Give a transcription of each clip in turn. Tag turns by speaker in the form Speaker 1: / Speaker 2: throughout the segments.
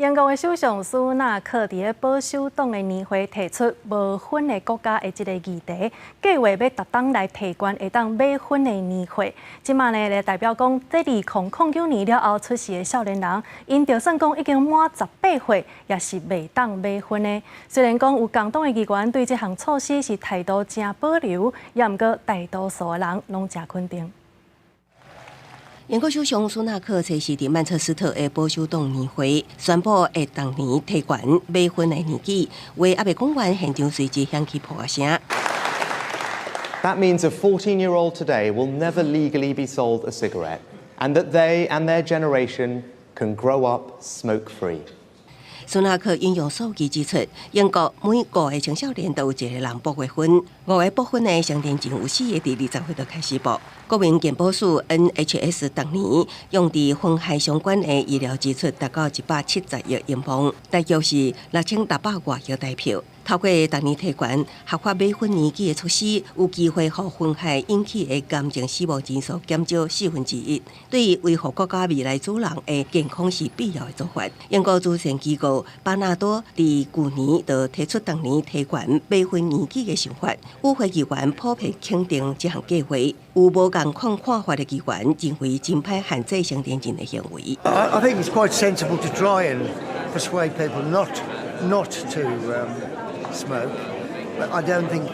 Speaker 1: 英國的首相蘇納克佇咧保守黨的年會提出無婚的國家的這个議題，計劃欲逐冬來提懸會當買薰的年歲。這馬呢，就代表講，這2009年了後出世的少年人，𪜶就算講已經滿18歲，也是袂當買薰的。雖然講有共黨的議員對這項措施是態度誠保留，也毋過大多數的人攏誠肯定。
Speaker 2: 英國首相蘇納克初四佇曼徹斯特的保守黨年會宣布，會逐年提懸買薰的年紀，話猶未講完，現場隨即響起噗仔聲。
Speaker 3: That means a 14-year-old today will never legally be sold a cigarette, and that they and their generation can grow up smoke-free.
Speaker 2: 蘇納克引用數據指出，英國每五個青少年都有一個人剝過薰，五個剝薰的成年人有四個佇20歲就開始剝。國民健保署 NHS 逐年用佇薰害相關的醫療支出達到170億英鎊，大約是6600外億台票。透過逐年提懸合法買薰年紀的措施，有機會予薰害引起的癌症死亡人數減少1/4，對維護國家未來主人的健康是必要的做法。英國慈善機構巴納多佇舊年就提出逐年提懸買薰年紀的想法，與會議員普遍肯定這項計劃。有無仝款看法的議員認為真歹限制成年人的行為。
Speaker 4: I think it's quite sensible to try and persuade people not to smoke, but I don't think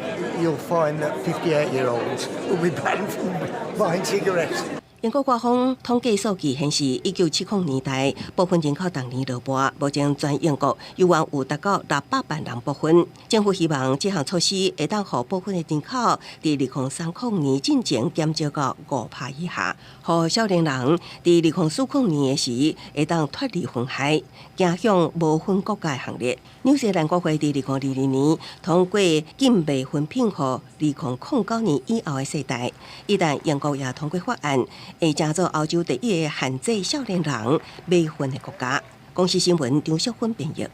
Speaker 4: you'll find that 58-year-olds will be banned from buying cigarettes.
Speaker 2: 英國官方統計數據顯示，1970年代剝薰人口逐年落跋，目前全英國猶原有達到600萬人剝薰。政府希望這項措施會當予剝薰的人口佇2030年進前減少到5趴以下，予少年人佇2040年的時會當脫離薰害，走向無薰國家的行列。紐西蘭國會佇2022年通過禁賣薰品予2009年以後的世代，一旦英國也通過法案，會成做歐洲第一个限制少年人買薰的國家。公視新聞張淑芬編譯。